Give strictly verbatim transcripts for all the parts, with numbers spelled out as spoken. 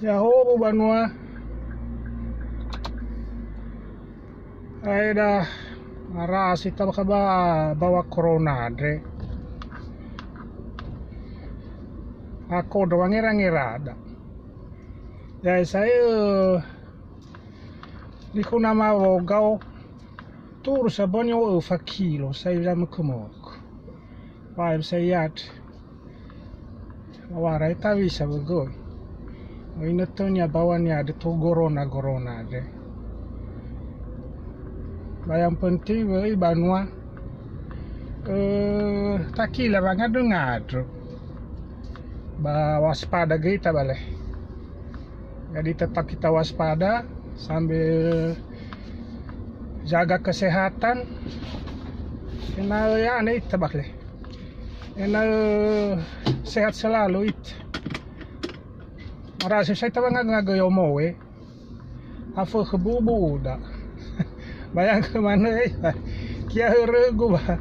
Ya'ahowu banua. Ae'da ara si tabakha ba bawa corona andre. Akodo wangera-ngerada. Ya saya, eh, nikhuna mawogao. Turu saboni o öfa kilo, sai zamökö-mökö. Wa sai yat. Wa rai tawisa bögöi. Oi nötönia bawani ada to gorona-gorona de. Ba yang penting wöi banua, eh, takila ba ngadu-ngadu. Ba waspada göi tabale. Jadi tetap kita waspada sambil jaga kesehatan. Ena'ö ya ne ita bakle. Ena'ö sehat selalu ita. Marasi sai tawa ngagö-ngagö yomo we. Afökhö bu'u-bu'uda. Bayangkö manö, eh, kia hörögu ba.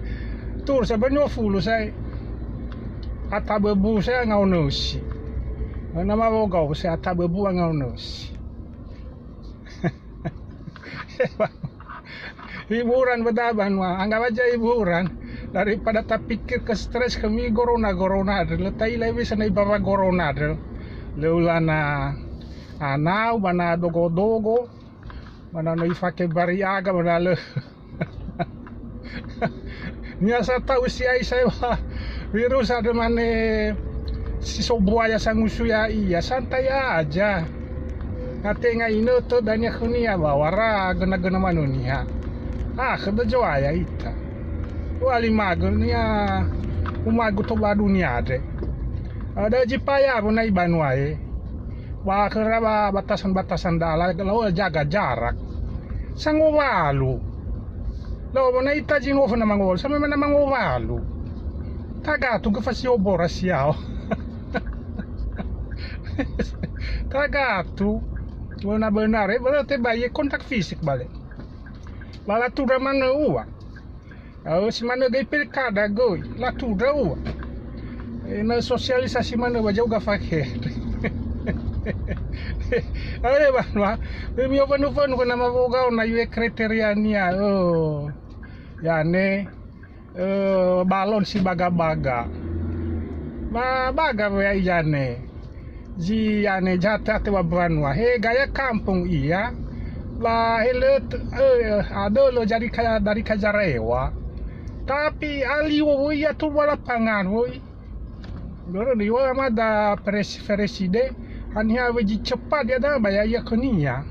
Tur sa banua fulu sai. Ataböbu saya ngao nösi. Na mawogao saya ataböbu ngao nösi. Hiburan beda banua, anggap aja hiburan. Daripada tapikir ke stres kami gorona-gorona, lö taila bisa na ibawa gorona, lö ulana anau, bana dogo-dogo, bana no ifake bariaga, bana lö. Niasa tau si ai saya, wah, virus ada mane si so buaya sangusu ya, iya, santai aja. Na tenga inötö dania khönia ba wara göna-göna manö niha. Ah, khöda Zo'aya ita. Wali magö nia umagu to ba dunia de. Ada jipaya bona ibanua e. Wa khöra ba batasan-batasan dala, lau jaga jarak. Sangowalu. Lau bona ita zi ngofu na mangowalu, sampai mana mangowalu. Tagatu gö fasi obora siao. Tagatu. Bona benar, eh, berarti bayi kontak fisik balik. Lala tura manö ua. Au si manö göi pilkada göi, latudra ua. E, na sosialisasi manö wa jauga fakhe. Ale banua, mi ofanu-fanu kena mawogao na yue kriteriania, oh. Yane, eh, balon si baga-baga. Ba baga wa yane. Zi yane jate ate wa banua. He gaya kampung ia. Ba he lö t-, eh, adölö jari ka-, dari kajarewa. Tapi aliwo woi ya tu wa lapangan woi. Loro ni wa mada pres-, preside. Haniha wei ji cepat ya da ba ya, ya khönia.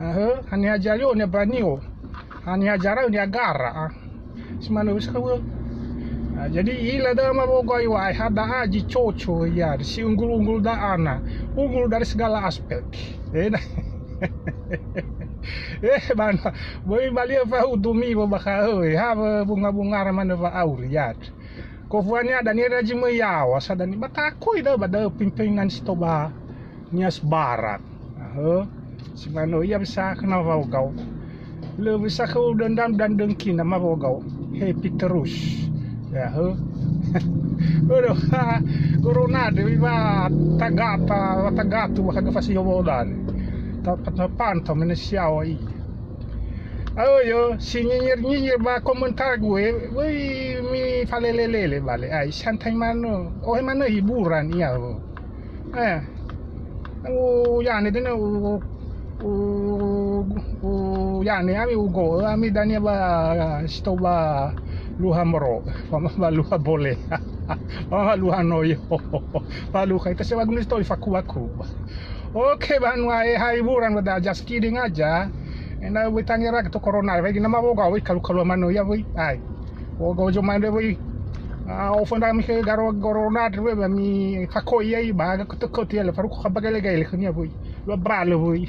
Aha, haniha jalio ne banio. Haniha jarau ne agara, ah. Si manö wis khawö. Ah, jadi ila da ma wogoi wa ai hada aji coco ya, si unggul-unggul da ana. Unggul dari segala aspek. Eh, nah. Eh, bana, böi balia fa udumi ba bakha, eh, ha, bunga-bunga ra manö wa auri ya. Kofuania dania raji möi yawa, sa dani ba takoi da ba da pimpinan si toba. Nias Barat. Ahö. Si manö ia bisa kena wogao. Lö bisa khö dendam dan dengki nama wogao. He Petrus. Ya, hö. Aduh, ha, corona de wa tagata, wa tagatu, wa haga fasi yowodan. Ta, ta, ta, panta, menesiawa i. Ayo, yo, si nyinyir-nyinyir ba komentar gue, woi mi falele-lele bale. Ai, santai manö. Oh, manö hiburan, iya, oh. Eh, u, yane dene u, u, u, yane ami ugo, ami dania ba, sito ba luha moro, ba, ba luha bole, ba luha noyo, ba luha ita sewa gunu sito ifaku-faku. Oke, banua, eh, hiburan, but just kidding aja. Ena woi tangera to corona, woi nama woga, woi kalu-kalu manö ya, woi. Ai. Woga ojo mande, woi. Ah, ofo nda mi khö garo corona, woi, ba mi fakoi ya, i ba ga koto-koto ya, le faru ko bagele-gele khönia, woi. Lo brale, woi.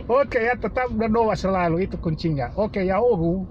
Oke, ya tetap berdoa selalu, itu kuncinya. Oke, ya, obu.